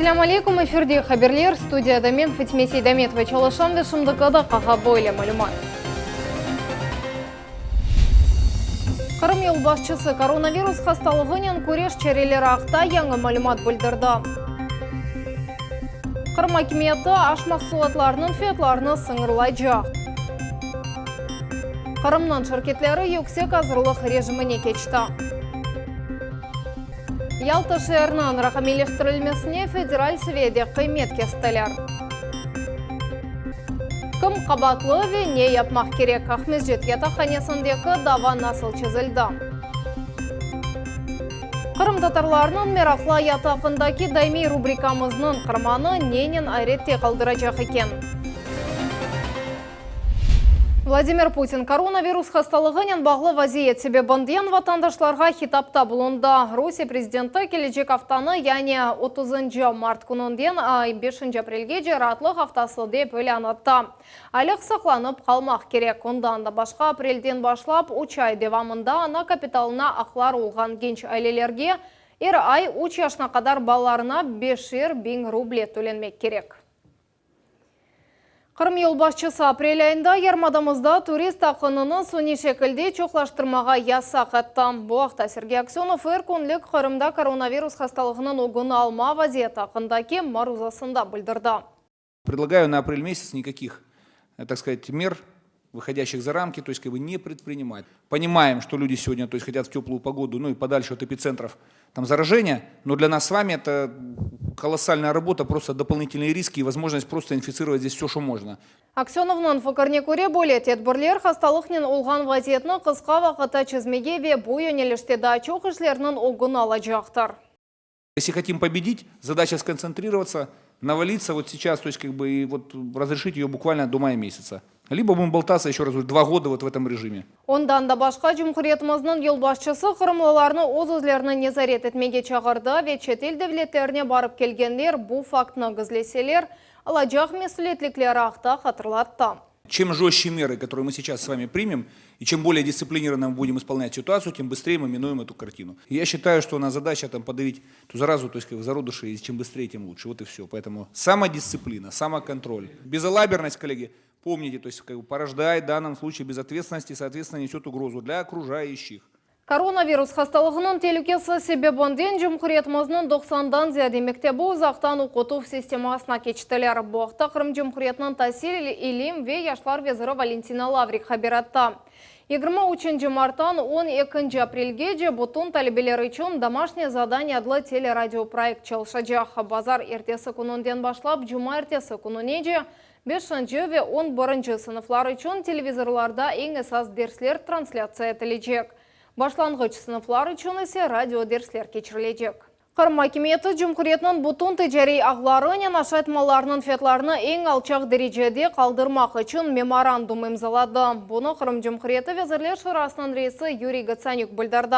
Selâm aleyküm, efirde haberler, studiyada men, Fatime Seydametova çalışam ve şimdiki daqqağa böyle malümat. Qırım yolbaşçısı koronavirus hastalığınen küreş çareleri aqta yañı malümat bildirdi. Qırım akimiyeti aş mahsulatlarınıñ fiyatlarını sıñırlaycaq. Qırımnıñ şirketleri yüksek azırlıq rejimine keçti. Yalta şeeriniñ raqamiyleştirilmesine federal seviyede qıymet kestiler. Kim qabaatlı ve ne yapmaq kerek? Aqmescit yataqhanesindeki dava nasıl çezildi? Qırımtatarlarnıñ meraqlı ayatı aqqındaki daimiy rubrikamıznıñ qırmanı nenen ayrette qaldıracaq eken? Vladimir Putin koronavirus hastalığınen bağlı vaziyet sebebinden vatandaşlarğa hitapta bulundı. Rusiye prezidenti kelecek aftanı, yani otuzıncı mart kününden beşinci aprelgece raatlıq aftası dep ilân etti. Aylıq saqlanıp qalmaq kerek. Ondan da başqa, aprelden başlap üç ay devamında ana kapitalına aqlar olğan genç ailelerge er ay üç yaşına qadar balalarına beşer biñ ruble tölenmek kerek. Qırım yolbaşçısı aprel ayında yarımadamızda turist aqınını suniy şekilde çoqlaştırmağa yasaq etti. Bu aqta Sergey Aksönov er künlik Qırımda koronavirus hastalığınıñ ögüni alma vaziyeti aqqındaki maruzasında bildirdi. Predlagаю на aprel mesяц nikakih, tak skazat, mer, выходящих за рамки, то есть как бы не предпринимать. Понимаем, что люди сегодня, то есть хотят в теплую погоду, ну и подальше от эпицентров там заражения, но для нас с вами это колоссальная работа, просто дополнительные риски и возможность просто инфицировать здесь все, что можно. Aksönovnıñ fikirine köre, böyle tedbirler hastalıqnen olğan vaziyetni qısqa vaqıtta çezmege ve bu yönelişte daa çoq işlerniñ ögüni alacaqtır. Если хотим победить, задача сконцентрироваться, навалиться вот сейчас, то есть как бы и вот разрешить ее буквально до мая месяца. Либо будем болтаться еще раз два года вот в этом режиме. Ondan da başqa, cumhuriyetimizniñ yolbaşçısı qırımlılarnı öz-özlerini nezaret etmege çağırdı ve çetel devletlerine barıp kelgenler bu faktnı gizleseler, alacaq mesülietlikleri aqta hatırlattı. Чем жестче меры, которые мы сейчас с вами примем, и чем более дисциплинированно мы будем исполнять ситуацию, тем быстрее мы минуем эту картину. Я считаю, что у нас задача там подавить ту заразу, то есть как в зародыше, и чем быстрее, тем лучше. Вот и все. Поэтому самодисциплина, самоконтроль. Безалаберность, коллеги, помните, то есть как бы порождает в данном случае безответственность и, соответственно, несет угрозу для окружающих. Koronavirus hastalığınıñ telükesi sebebinden cumhuriyetimizniñ doqsandan ziyade mektebi uzaqtan oqutuv sistemasına keçtiler. Bu aqta Qırım Cumhuriyetiniñ tasil, ilim ve yaşlar veziri Valentina Lavrik haber etti. Yigirmi üçünci marttan on ekinci aprelgece bütün talebeler içün Domaşnâye zadaniye adlı teleradioproyekt çalışacaq. Bazar ertesi kününden başlap cumaertesi kününece beşinci ve on birinci sınıflar içün televizorlarda eñ esas dersler translâtsiya etilecek. Başlanğıç sınıflar içün ise radio dersler keçirilecek. Qırım akimiyeti cumhuriyetniñ bütün ticariy ağlarınen aşayt mallarınıñ fiyatlarını eñ alçaq derecede qaldırmaq içün memorandum imzaladı. Bunı Qırım Cumhuriyeti Vezirler Şurasınıñ reisi Yuriy Gotsanük bildirdi.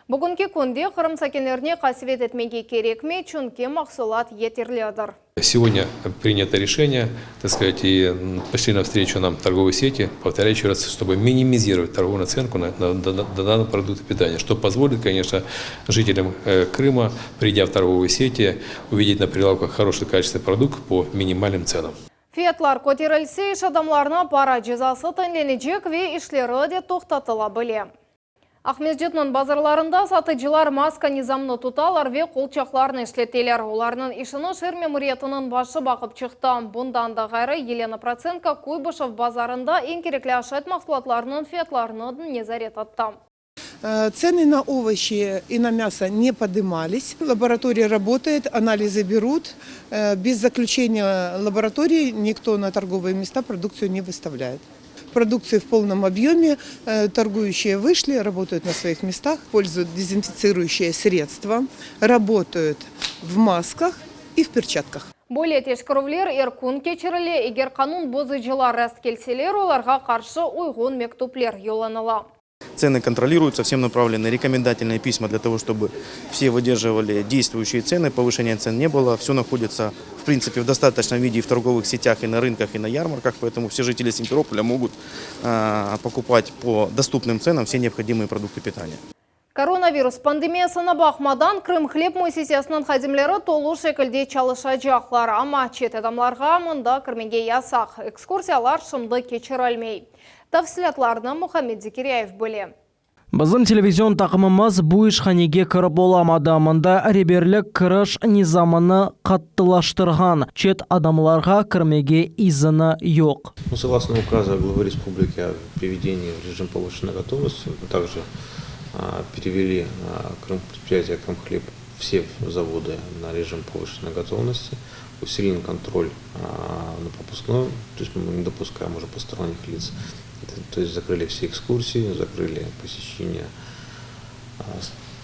Bugünki künde Qırım sakinlerine qasevet etmege kerekmey, çünki mahsulat yeterlidir. Сегодня принято решение, так сказать, и пошли навстречу нам торговые сети, повторяю еще раз, чтобы минимизировать торговую наценку на, на, на, на данный продукт питания, что позволит, конечно, жителям э, Крыма, придя в торговые сети, увидеть на прилавках хороший качественный продукт по минимальным ценам. Fiyatlar köterilse, iş adamlarına para cezası tayinlenecek ve işleri de toqtatıla bile. Aqmescitniñ bazarlarında satıcılar maska nizamını tutalar ve qolçaqlarnı işleteler. Olarnıñ işini şeer memuriyetiniñ başı baqıp çıqtı. Bundan da ğayrı, Yelena Protsenko Kuybışev bazarında eñ kerekli aşayt mahsulatlarınıñ fiyatlarını nezaret etti. Цены на овощи и на мясо не подымались. Лаборатория работает, анализы берут. Без заключения лаборатории никто на торговые места продукцию не выставляет. Продукции в полном объеме, торгующие вышли, работают на своих местах, пользуют дезинфицирующие средства, работают в масках и в перчатках. Böyle teşkerüvler er kün keçirile, eger qanun bozucılar rastkelseler, olarğa qarşı uyğun mektüpler yollanıla. Цены контролируются, всем направлены рекомендательные письма для того, чтобы все выдерживали действующие цены, повышения цен не было. Все находится, в принципе, в достаточном виде и в торговых сетях, и на рынках, и на ярмарках, поэтому все жители Симферополя могут покупать по доступным ценам все необходимые продукты питания. Koronavirus pandemiyasına baqmadan, Krımhleb müessisesiniñ hadimleri tolu şekilde çalışacaqlar, amma çet adamlarğa mında kirmege yasaq. Ekskursiyalar şimdi keçirilmey. Tafsilâtlarnı Muhammed Zekiryayev bile. Bizim televizion taqımımız bu işhanege kirip olamadı, mında reberlik kiriş nizamını qattılaştırğan, çet adamlarğa kirmege izini yoq. Ну, согласно указа главы республики о приведении в режим повышенной готовности, мы также перевели Крым, предприятие Крымхлеб все заводы на режим повышенной готовности, усилен контроль на пропускной, то есть мы не допускаем уже посторонних лиц. То есть закрыли все экскурсии, закрыли посещение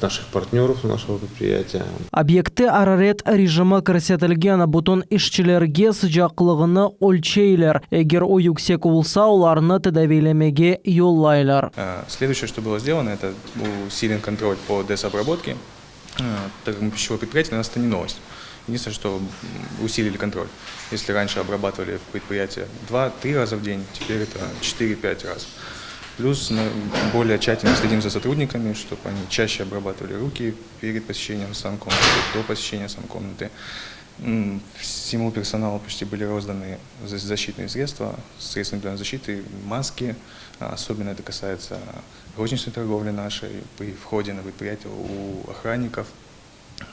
наших партнеров нашего предприятия. Obyektte araret rejimi kirsetilgen, bütün işçilerge sıcaqlığını ölçeyler, eger o yüksek olsa, olarnı tedaviylemege yollaylar. Следующее, что было сделано, это усилен контроль по дезобработке. Так как мы пищевое предприятие, для нас это не новость. Единственное, что усилили контроль. Если раньше обрабатывали предприятие 2-3 раза в день, теперь это 4-5 раз. Плюс мы более тщательно следим за сотрудниками, чтобы они чаще обрабатывали руки перед посещением санкомнаты, до посещения санкомнаты. Всему персоналу почти были розданы защитные средства, средства индивидуальной защиты, маски. Особенно это касается розничной торговли нашей при входе на предприятие у охранников,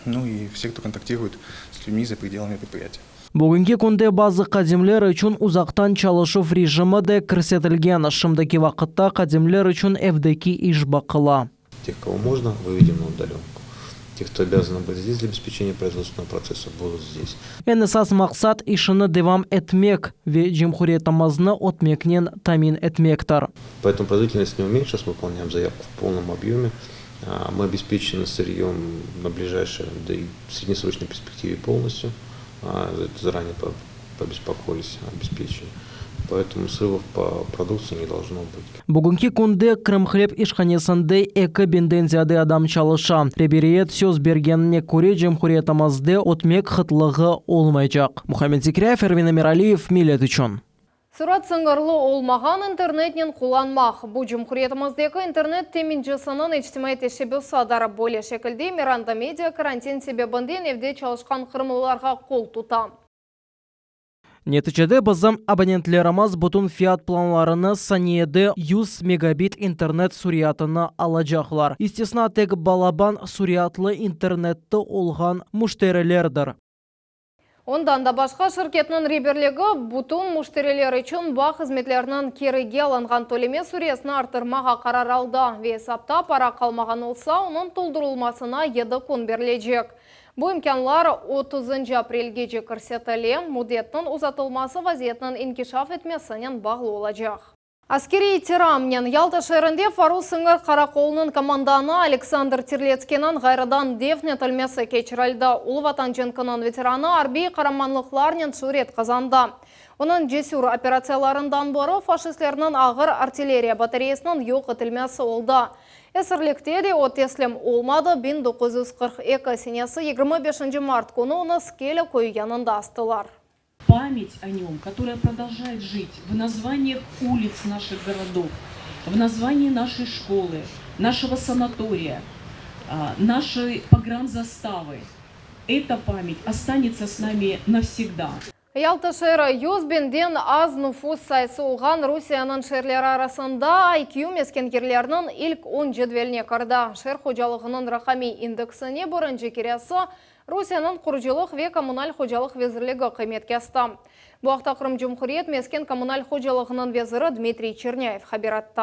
ну и все, кто контактирует с людьми за пределами предприятия. Bugünki künde bazı hadimler içün uzaqtan çalışuv rejimi de kirsetilgen. Şimdiki vaqıtta hadimler içün evdeki iş baqıla. Тех, кого можно, выведем на удаленку. Те, кто обязаны быть здесь для обеспечения производственного процесса, будут здесь. Eñ esas maqsat işini devam etmek ve cumhuriyetimizni ötmeknen temin etmektir. Поэтому производительность не уменьшилась, мы выполняем заявку в полном объеме. Мы обеспечены сырьем на ближайшей, да и в среднесрочной перспективе полностью. Это заранее побеспокоились о обеспечении. Поэтому срывов по продукции не должно быть. Bugünki künde Krımhleb işhanesinde 2000-den ziyade adam çalışa. Reberiyet söz bergenine köre cumhuriyetimizde ötmek qıtlığı olmaycaq. Muhammed Zikriyev, Ervin Emiraliyev, Millet içün. Sürat sıñırlı olmağan internetnen qullanmaq. Bu cumhuriyetimizdeki internet temincisiniñ içtimaiy teşebbüsidir. Böyle şekilde Miranda Media karantin sebebinden evde çalışqan qırımlılarğa qol tuta. Neticede bizim abonentlerimiz bütün fiyat planlarını saniyede 100 megabit internet süratını alacaqlar. İstisna tek balaban süratlı interneti olğan müşterilerdir. Ondan da başqa şirketniñ reberligi bütün müşteriler içün bağ hızmetleriniñ kerige alınğan töleme süresini arttırmağa qarar aldı. Ve esapta para qalmağan olsa, onıñ toldurılmasına 7 kün berilecek. Bu imkânlar 30 aprelgece kirsetile, müddetniñ uzatılması vaziyetniñ inkişaf etmesinen bağlı olacaq. Askeriy itiramnen Yalta şeerinde Foruz sıñır qaraqolınıñ komandanı Aleksandr Terletskiyniñ ğayrıdan defn etilmesi keçirildi. Ulu Vatan cenkiniñ veteranı arbiy qaramanlıqlarnen şüret qazandı. Onıñ cesür operatsiyalarından biri faşistlerniñ ağır artilleriya batareyasınıñ yoq etilmesi oldı. Esirlikte de o teslim olmadı. 1942 senesi 25 mart künü onı Skelâ köyü yanında astılar. Память о нем, которая продолжает жить в названиях улиц наших городов, в названии нашей школы, нашего санатория, нашей погранзаставы. Эта память останется с нами навсегда. Yalta şeeri 100 binden az nufus sayısı olğan Rusiyeniñ şeerleri arasında IQ mesken yerleriniñ ilk 10 cedveline kirdi. Şeer hocalığınıñ raqamiy indeksine birinci keresi Rusiyeniñ qurucılıq ve kommunal hocalıq vezirligi qıymet kesti. Bu aqta Qırım Cumhuriyet mesken kommunal hocalığınıñ veziri Dmitriy Çernâyev haber etti.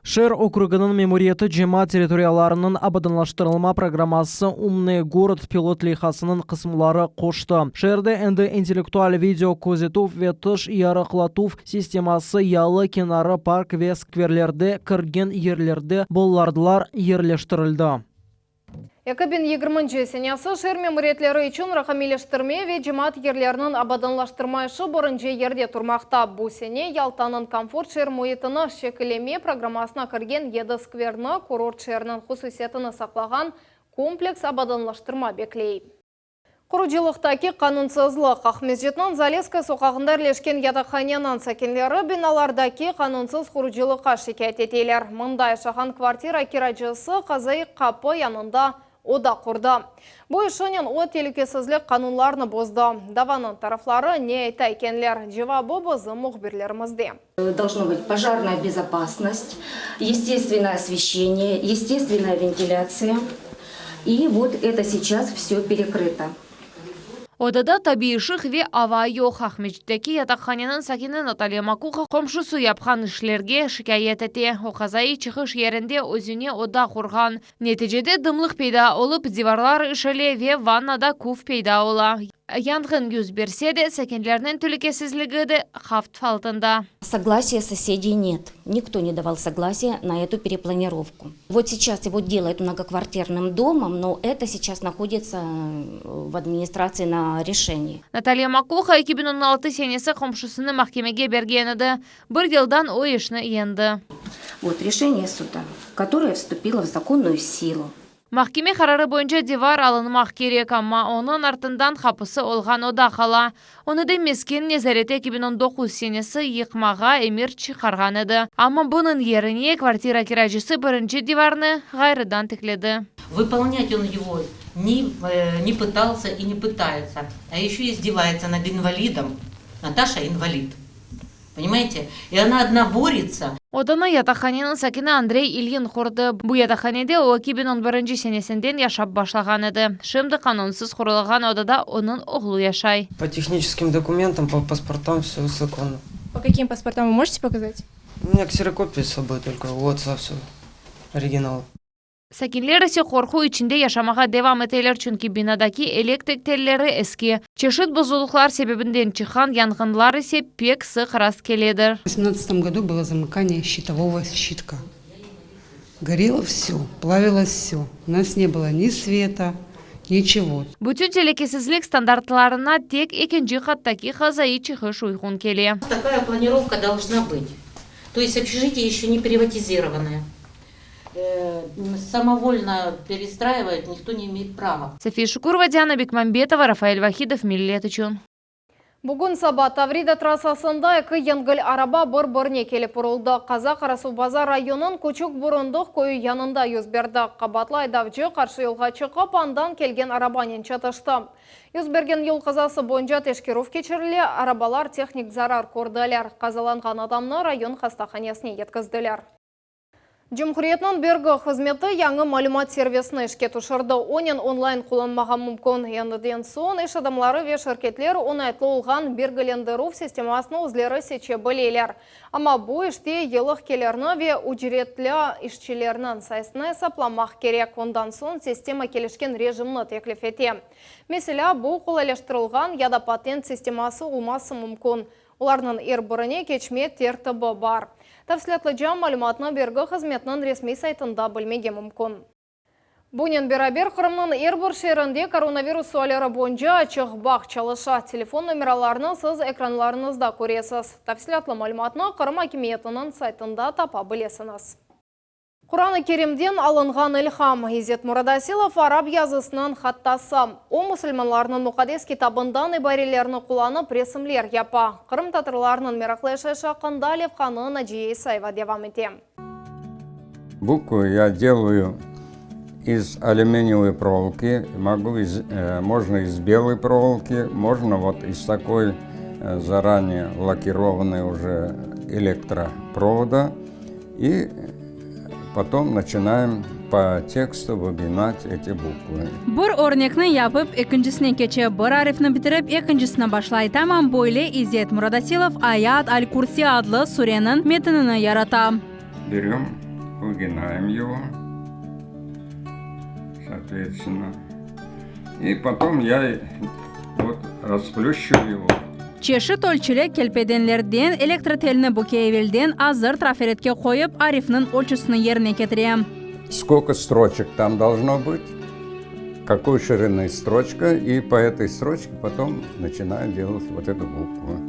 Şeer okrugınıñ memuriyeti cemaat territoriyalarınıñ abadanlaştırılma programması «Умный город» pilot leyhasınıñ qısımları qoştı. Şeerde endi intellektual video közetüv ve tış yarıqlatuv sisteması yalı kenarı park ve skverlerde kirgen yerlerde bollardlar yerleştirildi. 2020 senesi şeer memuriyetleri içün raqamiyleştirme ve cemaat yerleriniñ abadanlaştırma işi birinci yerde turmaqta. Bu sene Yaltanıñ komfort şeer müitini şekilleme programmasına kirgen 7 skverni kurort şeeriniñ hususiyetini saqlağan kompleks abadanlaştırma bekley. Qurucılıqtaki qanunsızlıq. Aqmescitniñ Zalesskaya soqağında yerleşken yataqhaneniñ sakinleri binalardaki qanunsız qurucılıqqa şikâyet eteler. Mında yaşağan kvartira kiracısı qazaiy qapı yanında oda qurdı. Bu işinen o, telükesizlik qanunlarını bozdı. Davanıñ tarafları ne ayta ekenler? Cevabı bizim mühbirlerimizde. Должно быть пожарная безопасность, естественное освещение, естественная вентиляция. И вот это сейчас все перекрыто. Odada tabiiy ışıq ve ava yoq. Aqmescitteki yataqhaneniñ sakini Natalya Makuha qomşusı yapqan işlerge şikâyet ete. O, qazaiy çıqış yerinde özüne oda qurğan. Neticede dımlıq peyda olıp, divarlar işile ve vannada küf peyda ola. Yanğın yüz berse de, sakinlerniñ telükesizligi de havf altında. Согласия соседей нет. Никто не давал согласия на эту перепланировку. Вот сейчас его делают многоквартирным домом, но это сейчас находится в administraции на решении. Natalya Makuha 2016 senesi qomşusını mahkemege bergen edi. Bir yıldan o işni yeñdi. Вот решение суда, которое вступило в законную силу. Mahkeme qararı boyunca divar alınmaq kerek, amma onıñ artından qapısı olğan oda qala. Onı da mesken nezareti 2019 senesi yıqmağa emir çıqarğan edi. Amma bunıñ yerine kvartira kiracısı birinci divarnı ğayrıdan tikledi. Выполнять он его не, не пытался и не пытается. А еще издевается над инвалидом. Наташа инвалид. Понимаете? И она одна борется. Odanı yataqhaneniñ sakini Andrey İlyin qurdı. Bu yataqhanede o 2011 senesinden yaşap başlağan edi. Şimdi qanunsız qurulğan odada onıñ oğlu yaşay. По техническим документам, по паспортам все законно. По каким паспортам вы можете показать? У меня ксерокопия с собой только, у отца все оригинал. Sakinler ise qorqu içinde yaşamağa devam eteler, çünki binadaki elektrik telleri eski. Çeşit bozuqlıqlar sebebinden çıqqan yanğınlar ise pek sıq rast keledir. В 2018 году было замыкание щитового щитка. Горело все, плавилось все. У нас не было ни света, ничего. Bütün telükesizlik standartlarına tek ekinci qattaki qazaiy çıqış uyğun kele. Такая планировка должна быть. То есть общежитие еще не приватизированное. Самовольно перестраивать никто не имеет права. София Шукурова, Диана Бекмамбетова, Рафаэль Вахидов, Millet içün. Bugün saba Tavrida trassasında eki yengil araba bir-birine kelip uruldı. Qaza Qarasuvbazar rayonınıñ Küçük Burundıq köyü yanında yüz berdi. Qabaatlı aydavcı qarşı yolğa çıqıp, andan kelgen arabanen çatıştı. Yüz bergen yol qazası boyunca teşkerüv keçirile, arabalar tehnik zarar kördiler. Qazalanğan adamnı rayon hastahanesine yetkizdiler. Cumhuriyetniñ bergi hızmeti yañı malümat servisini işke tüşürdi. Onen online qullanmağa mümkün. Endiden soñ iş adamları ve şirketler oñaytlı olğan bergilendirüv sistemasını özleri seçe bileler. Amma bu işte yıllıq kelirni ve ücretli işçilerniñ sayısını esaplamaq kerek. Ondan soñ sistema kelişken rejimni teklif ete. Meselâ, bu qolaylaştırılğan ya da patent sisteması olması mümkün. Olarnıñ er birine keçme tertibi bar. Tafsilâtlıca malümatnı bergi hızmetiniñ resmiy saytında bilmege mümkün. Bunen beraber, Qırımnıñ er bir şeerinde koronavirus sualleri boyunca açıq bağ çalışa. Telefon nomeralarını siz ekranlarıñızda köresiz. Tafsilâtlı malümatnı Qırım akimiyetiniñ saytında tapa bilesiñiz. Quran-ı Kerimden alınğan ilham. İzzet Muradasilov arap yazısınıñ hattası. O, musulmanlarnıñ muqaddes kitabından ibarelerni qullanıp resimler yapa. Qırımtatarlarnıñ meraqlı yaşayışı aqqında levhanı Naciye İsayeva devam ete. Буквы я делаю из алюминиевой проволоки, могу из, можно из белой проволоки, можно вот из такой заранее лакированной уже электропровода. И потом начинаем по тексту выгинать эти буквы. Bir örnekni yapıp, ekincisine keçe, bir arifni bitirip, ekincisini başlay. Tamam böyle İzzet Muradasilov Ayat al-Kursi adlı sureniñ metinini yarata. Берем, выгинаем его, соответственно. И потом я вот расплющу его. Çeşit ölçüli kelpedenlerden elektrotelni büke, evelden azır traferetke qoyıp, arifniñ ölçüsini yerine ketire. Сколько строчек там должно быть, какой ширины строчка, и по этой строчке потом начинаю делать вот эту букву.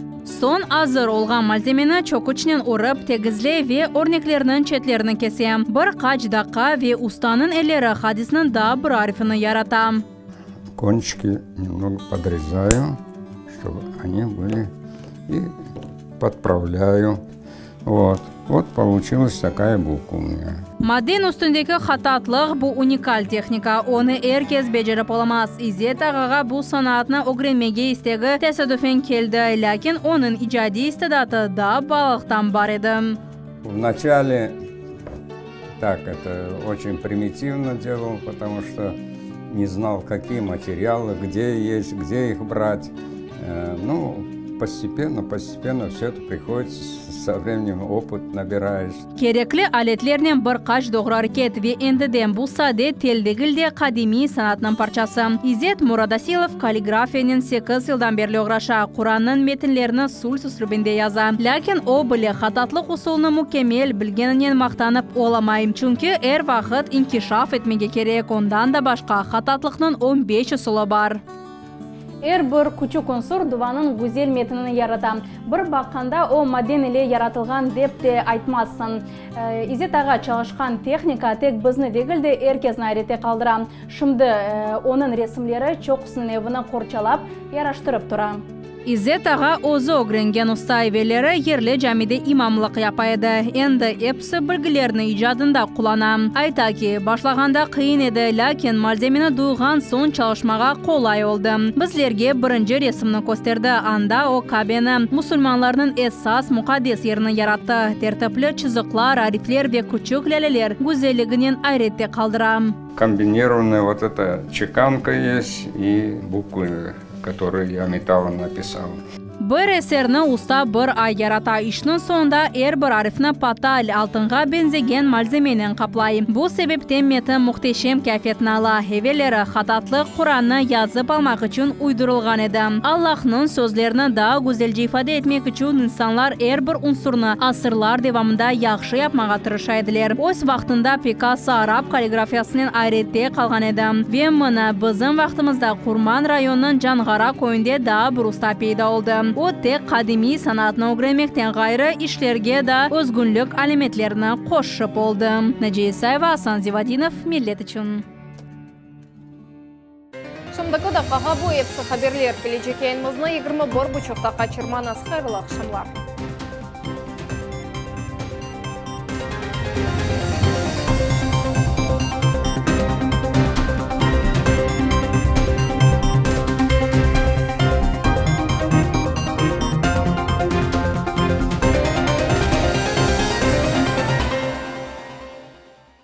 Soñ azır olğan malzemeni çöküçnen urıp, tegizley ve örneklerniñ çetlerini kese. Bir qaç daqqa ve ustanıñ elleri hadisniñ daa bir arifini yarata. Кончики немного подрезаю, чтобы они были, и подправляю. Вот, вот получилась такая буква у меня. Maden üstündeki hatatlıq, bu unikal tehnika, onı er kes becerip olamaz. İzzet ağağa bu sanatnı ögrenmege istegi tesadüfen keldi, lâkin onıñ icadiy istidatı daa balalıqtan bar edi. Vnaçale так это очень примитивно делал, потому что не знал, какие материалы, где есть, где их брать. Ну, постепенно, постепенно все это приходит, со временем опыт набираешь. Kerekli aletlernen bir qaç doğru areket ve endiden bu sade tel degil de, qadimiy sanatnıñ parçası. İzzet Muradasilov kalligrafiyanen sekiz yıldan berli oğraşa, Qurannıñ metinlerini sulüs üslübinde yaza. Lâkin o bile hatatlıq usulını mükemmel bilgeninen maqtanıp olamay, çünki er vaqıt inkişaf etmege kerek, ondan da başqa, hatatlıqnıñ on beş usulı bar. Er bir küçük unsur duvanıñ güzel metinini yarata. Bir baqqanda o maden ile yaratılğan dep de aytmazsıñ. İzzet ağa çalışqan tehnika tek bizni degil de, er kesni ayrette qaldıra. Şimdi onıñ resimleri çoqusınıñ evini qorçalap, yaraştırıp tura. İzzet ağa özü ögrengen usta evelleri yerli camide imamlıq yapa edi. Endi episi bilgilerini icadında qullana. Ayta ki, başlağanda qıyın edi, lâkin malzemeni duyğan soñ çalışmağa qolay oldı. Bizlerge birinci resimni kösterdi, anda o Kabeni, musulmanlarnıñ esas muqaddes yerini yarattı. Tertipli çızıqlar, arifler ve küçük lâleler güzelliginen ayrette qaldıra. Kombinirованная вот эта чеканка есть и буквы, которые я металлом написал. Bir eserni usta bir ay yarata. İşniñ soñunda er bir arifni patal, altınğa beñzegen malzemenen qaplay. Bu sebepten metin mühteşem kâfetni ala. Evelleri hatatlıq Qurannı yazıp almaq içün uydurılğan edi. Allahnıñ sözlerini daa güzelce ifade etmek içün insanlar er bir unsurnı asırlar devamında yahşı yapmağa tırışa ediler. Öz vaqtında Pikasso arap kalligrafiyasınen ayrette qalğan edi. Ve mına, bizim vaqtımızda Qurman rayonınıñ Canğara köyünde daa bir usta peyda oldı. O, tek qadimiy sanatnı ögrenmekten ğayrı, işlerge da özgünlik alâmetlerini qoşıp oldı. Naciye İsayeva, Asan Zivadinov, Millet içün. Şimdiki daqqağa bu episi haberler. Kelecek yayınımıznı 21 buçuqta qaçırmañız. Hayırlı aqşamlar.